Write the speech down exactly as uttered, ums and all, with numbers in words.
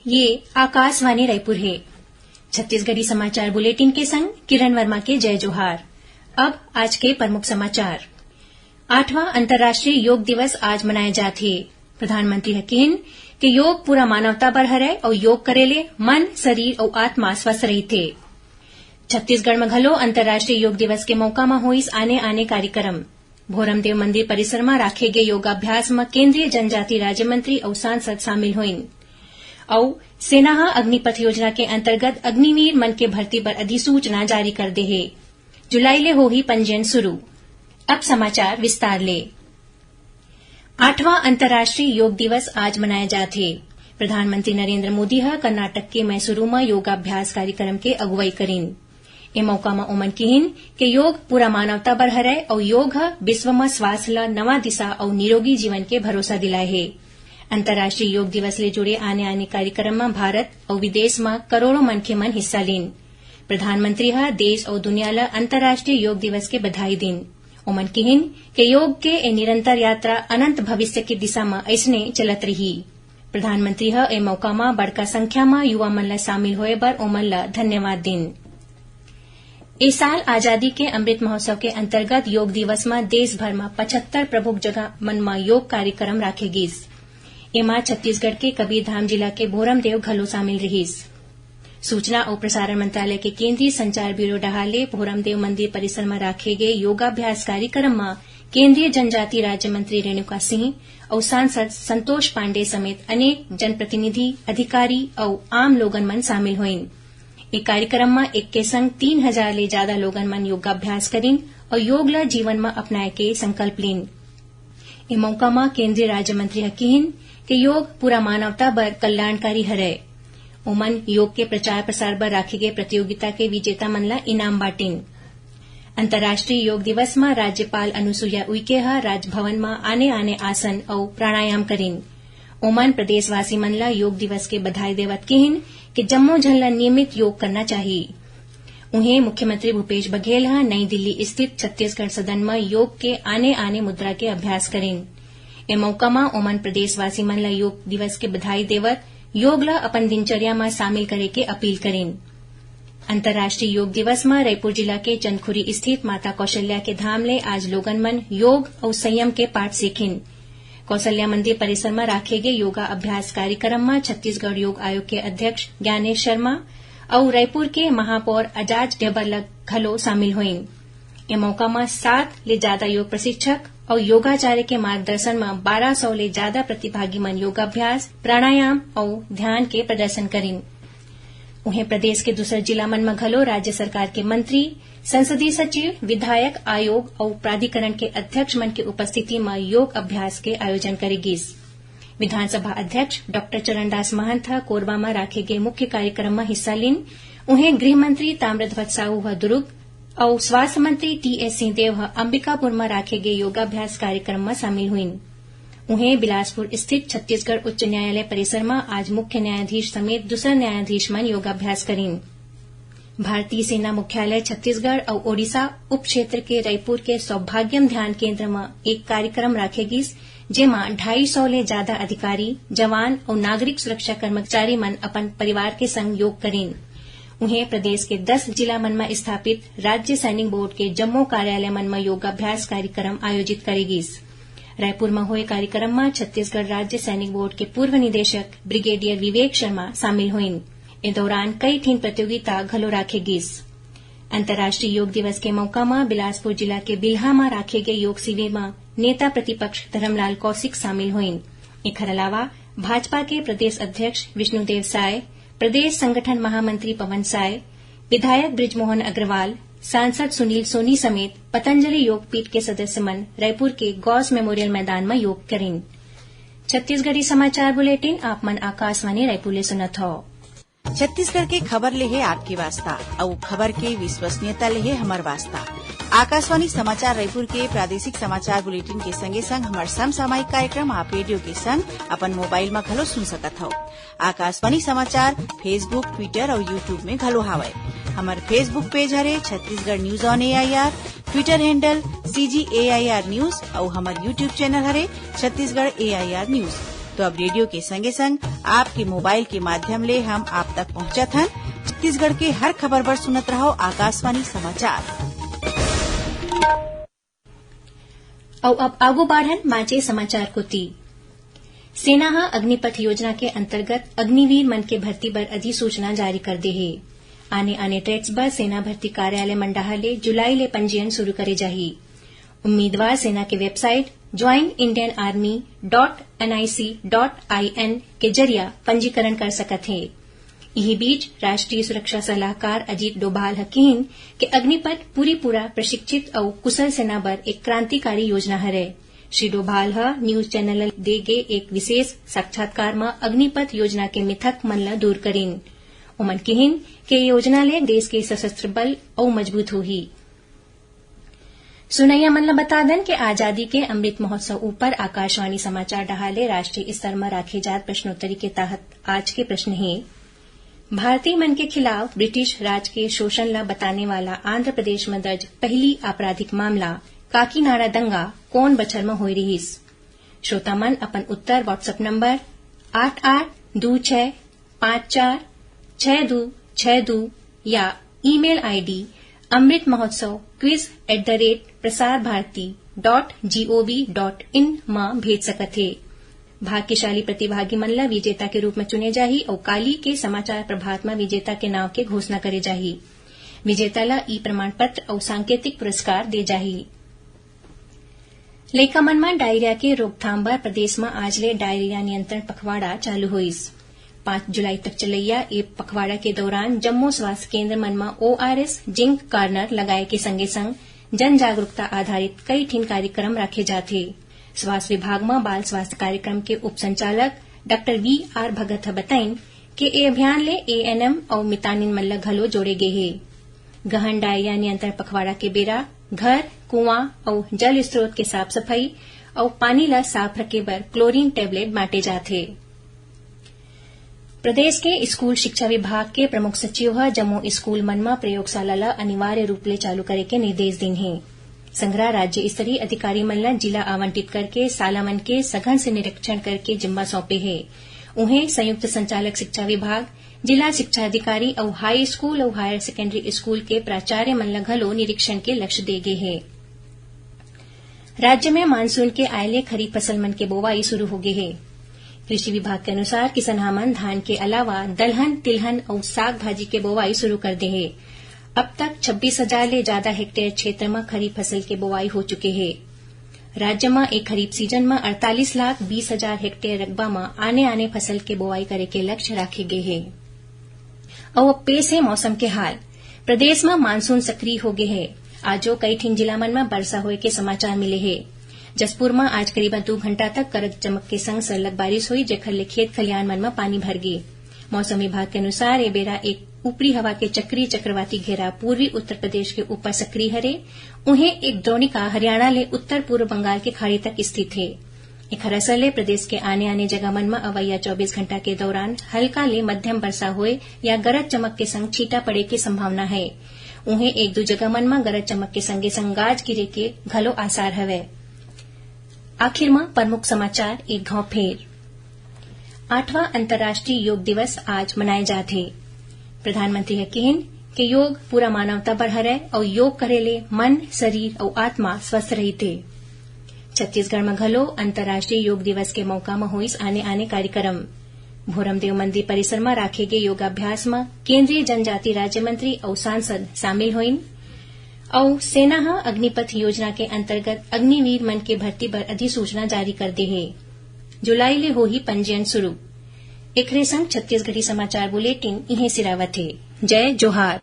ये आकाशवाणी रायपुर हे। छत्तीसगढ़ी समाचार बुलेटिन के संग किरण वर्मा के जय जोहार। अब आज के प्रमुख समाचार। आठवां अंतर्राष्ट्रीय योग दिवस आज मनाए जात हे। प्रधानमंत्री ह किहिन के योग पूरा मानवता बर हरय अउ योग करे ले मन, शरीर अउ आत्मा स्वस्थ रहिथे। छत्तीसगढ़ म घलो अंतर्राष्ट्रीय योग दिवस के मौका म होइस आने-आने कार्यक्रम। भोरमदेव मंदिर परिसर म राखे गे योगाभ्यास म केंद्रीय जनजाति राज्य मंत्री अउ सांसद शामिल होइन। अउ सेना ह अग्निपथ योजना के अंतर्गत अग्निवीर मन के भर्ती बर अधिसूचना जारी कर दे हे। जुलाई ले होही पंजीयन शुरू। अब समाचार विस्तार ले। आठवां अंतर्राष्ट्रीय योग दिवस आज मनाए जात हे। प्रधानमंत्री नरेंद्र मोदी ह कर्नाटक के मैसूरू म योगाभ्यास कार्यक्रम के अगुवाई करिन। ए मौका म ओमन किहिन के योग पूरा मानवता बर हरय अउ योग ह विश्व म स्वास्थ्य ल नवा दिशा अउ निरोगी जीवन के भरोसा दिलाए हे। अंतर्राष्ट्रीय योग दिवस ले जुड़े आने-आने कार्यक्रम म भारत अउ विदेश म करोड़ों मनखे मन हिस्सा लीन। प्रधानमंत्री ह देश अउ दुनिया ल अंतर्राष्ट्रीय योग दिवस के बधाई दीन। ओमन किहिन के योग के ए निरंतर यात्रा अनंत भविष्य के दिशा म अइसने चलत रही। प्रधानमंत्री ह ए मौका म बड़का संख्या म युवा मन ल शामिल होए बर ओमन ल धन्यवाद दीन। ए साल आजादी के अमृत महोत्सव के अंतर्गत योग दिवस म देश भर म पचहत्तर प्रमुख जगह मन म योग कार्यक्रम राखे गिस। एमा छत्तीसगढ़ के कबीरधाम जिला के भोरमदेव घलो शामिल रिहिस। सूचना अउ प्रसारण मंत्रालय के केंद्रीय संचार ब्यूरो डहार ले भोरमदेव मंदिर परिसर म राखे गे योगाभ्यास कार्यक्रम म केंद्रीय जनजाति राज्य मंत्री रेणुका सिंह अउ सांसद संतोष पांडे समेत अनेक जनप्रतिनिधि, अधिकारी अउ आम लोगन मन शामिल होइन। ए कार्यक्रम म एक के संग तीन हजार ले जादा लोगन मन योगाभ्यास करिन अउ योग ल जीवन म अपनाए के संकल्प लीन। ए मौका म केंद्रीय राज्य मंत्री ह किहिन के योग पूरा मानवता बर कल्याणकारी हरय। ओमन योग के प्रचार प्रसार बर राखे गे प्रतियोगिता के विजेता मन ल इनाम बांटिन। अंतर्राष्ट्रीय योग दिवस म राज्यपाल अनुसुईया उइके ह राजभवन म आने-आने आसन अउ प्राणायाम करिन। ओमन प्रदेशवासी मन ल योग दिवस के बधाई देवत किहिन कि जम्मो झन ल नियमित योग करना चाही। उहें, मुख्यमंत्री भूपेश बघेल ह नई दिल्ली स्थित छत्तीसगढ़ सदन म योग के आने-आने मुद्रा के अभ्यास करिन। ए मौका म ओमन प्रदेशवासी मन ल योग दिवस के बधाई देवत योग ल अपन दिनचर्या म शामिल करे के अपील करिन। अंतर्राष्ट्रीय योग दिवस म रईपुर जिला के चंदखुरी स्थित माता कौशल्या के धाम ले आज लोगन मन योग अउ संयम के पाठ सीखिन। कौशल्या मंदिर परिसर म राखे गे योगा अभ्यास कार्यक्रम म छत्तीसगढ़ योग आयोग के अध्यक्ष ज्ञानेश शर्मा अउ रईपुर के महापौर अजाज ढेबर ल घलो शामिल होइन। ए मौका म सात ले जादा योग प्रशिक्षक अउ योगाचार्य के मार्गदर्शन म बारह सौ ले जादा प्रतिभागी मन योगाभ्यास, प्राणायाम अउ ध्यान के प्रदर्शन करिन। उहें, प्रदेश के दूसर जिला मन म घलो राज्य सरकार के मंत्री, संसदीय सचिव, विधायक, आयोग अउ प्राधिकरण के अध्यक्ष मन के उपस्थिति म योग अभ्यास के आयोजन करे गिस। विधानसभा अध्यक्ष डॉक्टर चरणदास महंत ह कोरबा म राखे गे मुख्य कार्यक्रम म हिस्सा लीन। उहें, गृह मंत्री ताम्रध्वज साहू ह दुरूग अउ स्वास्थ्य मंत्री टीएस सिंहदेव ह अंबिकापुर म राखे गे योगाभ्यास कार्यक्रम म शामिल होइन। उहें, बिलासपुर स्थित छत्तीसगढ़ उच्च न्यायालय परिसर म आज मुख्य न्यायाधीश समेत दूसर न्यायाधीश मन योगाभ्यास करिन। भारतीय सेना मुख्यालय छत्तीसगढ़ अउ ओडिशा उप क्षेत्र के रईपुर के सौभाग्यम ध्यान केंद्र म एक कार्यक्रम राखे गिस, जेमा ढाई सौ ले जादा अधिकारी, जवान अउ नागरिक सुरक्षा कर्मचारी मन अपन परिवार के संग योग करिन। उहें, प्रदेश के दस जिला मन म स्थापित राज्य सैनिक बोर्ड के जम्मो कार्यालय मन म योगाभ्यास कार्यक्रम आयोजित करे गिस। रायपुर म होए कार्यक्रम म छत्तीसगढ़ राज्य सैनिक बोर्ड के पूर्व निदेशक ब्रिगेडियर विवेक शर्मा शामिल होइन। ए दौरान कई ठिन प्रतियोगिता घलो राखे गिस। अंतर्राष्ट्रीय योग दिवस के मौका म बिलासपुर जिला के बिल्हा म राखे गे योग शिविर म नेता प्रतिपक्ष धरमलाल कौशिक शामिल होइन। एखर अलावा भाजपा के प्रदेश अध्यक्ष विष्णुदेव साय, प्रदेश संगठन महामंत्री पवन साय, विधायक बृजमोहन अग्रवाल, सांसद सुनील सोनी समेत पतंजलि योगपीठ के सदस्य मन रायपुर के गॉस मेमोरियल मैदान म योग करिन। छत्तीसगढ़ी समाचार बुलेटिन आप मन आकाशवाणी रायपुर ले सुनत हव। छत्तीसगढ़ के खबर ले हे आपके वास्ता, अउ खबर के विश्वसनीयता ले हे हमर वास्ता। आकाशवाणी समाचार रायपुर के प्रादेशिक समाचार बुलेटिन के संगे संग हमर समसामयिक कार्यक्रम आप रेडियो के संग अपन मोबाइल म घलो सुन सकत हव। आकाशवाणी समाचार Facebook, Twitter अउ YouTube में घलो हावय। हमर Facebook पेज हरे Chhattisgarh news on AIR, Twitter handle CG AIR news अउ हमर YouTube चैनल हरे छत्तीसगढ़ एआईआर न्यूज। तो अब रेडियो के संगे संग आपके मोबाइल के माध्यम ले हम आप तक पहुंचत हन। छत्तीसगढ़ के हर खबर बर सुनत रहो आकाशवाणी समाचार। अउ अब आगू बाढ़न बांचे समाचार कोति। सेना ह अग्निपथ योजना के अंतर्गत अग्निवीर मन के भर्ती बर अधिसूचना जारी कर दे हे। आने-आने ट्रेड्स बर सेना भर्ती कार्यालय मन डहार ले जुलाई ले पंजीयन शुरू करे जाही। उम्मीदवार सेना के website join Indian army dot NIC dot IN के जरिया पंजीकरण कर सकत हे। इही बीच, राष्ट्रीय सुरक्षा सलाहकार अजीत डोभाल ह किहिन के अग्निपथ पूरी पूरा प्रशिक्षित अउ कुशल सेना बर एक क्रांतिकारी योजना हरय। श्री डोभाल ह न्यूज चैनल ल दे गे एक विशेष साक्षात्कार म अग्निपथ योजना के मिथक मन ल दूर करिन। ओमन किहिन के ये योजना ले देश के सशस्त्र बल अउ मजबूत होही। सुनइया मन ल बता दन के आजादी के अमृत महोत्सव ऊपर आकाशवाणी समाचार डहार ले राष्ट्रीय स्तर म राखे जात प्रश्नोत्तरी के तहत आज के प्रश्न हे, भारतीय मन के खिलाफ ब्रिटिश राज के शोषण ल बताने वाला आंध्र प्रदेश म दर्ज पहली आपराधिक मामला काकीनाड़ा दंगा कोन बछर म होय रिहिस? श्रोता मन अपन उत्तर WhatsApp नंबर आठ आठ दू छह पाँच चार छह दू छह दू या email ID amrit mahotsav quiz at the rate prasar bharati dot gov dot in म भेज सकत हे। भाग्यशाली प्रतिभागी मन ल विजेता के रूप म चुने जाही अउ काली के समाचार प्रभात म विजेता के नांव के घोषणा करे जाही। विजेता ल ई प्रमाण पत्र अउ सांकेतिक पुरस्कार दे जाही। लइका मन म डायरिया के रोकथाम बर प्रदेश म आज ले डायरिया नियंत्रण पखवाड़ा चालू होइस। पाँच जुलाई तक चलइया ए पखवाड़ा के दौरान जम्मो स्वास्थ्य केंद्र मन म ओआरएस, जिंक कॉर्नर लगाए के संगे संग जन जागरूकता आधारित कई ठिन कार्यक्रम राखे जाथे। स्वास्थ्य विभाग म बाल स्वास्थ्य कार्यक्रम के उप संचालक डॉक्टर वी आर भगत ह बताइन के ए अभियान ले एएनएम अउ मितानिन मन ल घलो जोड़े गे हे। गहन डायरिया नियंत्रण पखवाड़ा के बेरा घर, कुआं अउ जल स्रोत के साफ सफाई अउ पानी ल साफ रखे बर क्लोरीन टेबलेट बांटे जाथे। प्रदेश के स्कूल शिक्षा विभाग के प्रमुख सचिव ह जम्मो स्कूल मन म प्रयोगशाला ल अनिवार्य रूप ले चालू करे के निर्देश दीन हे। संघरा राज्य स्तरीय अधिकारी मन ल जिला आवंटित करके शाला मन के सघन से निरीक्षण करके जिम्मा सौंपे हे। उहें, संयुक्त संचालक शिक्षा विभाग, जिला शिक्षा अधिकारी अउ हाई स्कूल अउ हायर सेकेंडरी स्कूल के प्राचार्य मन ल घलो निरीक्षण के लक्ष्य दे गे हे। राज्य में मानसून के आए ले खरीफ फसल मन के बोवाई शुरू हो गे हे। कृषि विभाग के अनुसार, किसनहा मन धान के अलावा दलहन, तिलहन अउ साग भाजी के बोवाई शुरू कर दे हे। अब तक छब्बीस हजार ले जादा हेक्टेयर क्षेत्र म खरीफ फसल के बोवाई हो चुके हे। राज्य म ए खरीफ सीजन म अड़तालीस लाख बीस हजार हेक्टेयर रकबा म आने-आने फसल के बोवाई करे के लक्ष्य राखे गे हे। अउ अब पेश हे मौसम के हाल। प्रदेश म मानसून सक्रिय हो गे हे। आजो कई ठिन जिला मन म बरसा होए के समाचार मिले हे। जशपुर म आज करीबन दू घंटा तक गरज चमक के संग सरलग बारिश होई, जेखर ले खेत खलिहान मन म पानी भर गे। मौसम विभाग के अनुसार, ए बेरा एक ऊपरी हवा के चक्रीय चक्रवाती घेरा पूर्वी उत्तर प्रदेश के ऊपर सक्रिय हरे। उहें, एक द्रोणिका हरियाणा ले उत्तर पूर्व बंगाल के खाड़ी तक स्थित हे। एखर असर ले प्रदेश के आने-आने जगह मन म अवइया चौबीस घंटा के दौरान हल्का ले मध्यम बरसा होए या गरज चमक के संग छींटा पड़े के संभावना हे। उहें, एक दू जगह मन म गरज चमक के संगे संग गाज गिरे के घलो आसार हवय। आखिर म प्रमुख समाचार एक घाव फेर। आठवां अंतर्राष्ट्रीय योग दिवस आज मनाए जात हे। प्रधानमंत्री ह किहिन के योग पूरा मानवता बर हरय अउ योग करे ले मन, शरीर अउ आत्मा स्वस्थ रहिथे। छत्तीसगढ़ म घलो अंतर्राष्ट्रीय योग दिवस के मौका म होइस आने-आने कार्यक्रम। भोरमदेव मंदिर परिसर म राखे गे योगाभ्यास म केंद्रीय जनजाति राज्य मंत्री अउ सांसद शामिल होइन। अउ सेना ह अग्निपथ योजना के अंतर्गत अग्निवीर मन के भर्ती बर अधिसूचना जारी कर दे हे। जुलाई ले होही पंजीयन शुरू। एकरे संग छत्तीसगढ़ी समाचार बुलेटिन इहें सिरावत हे। जय जोहार।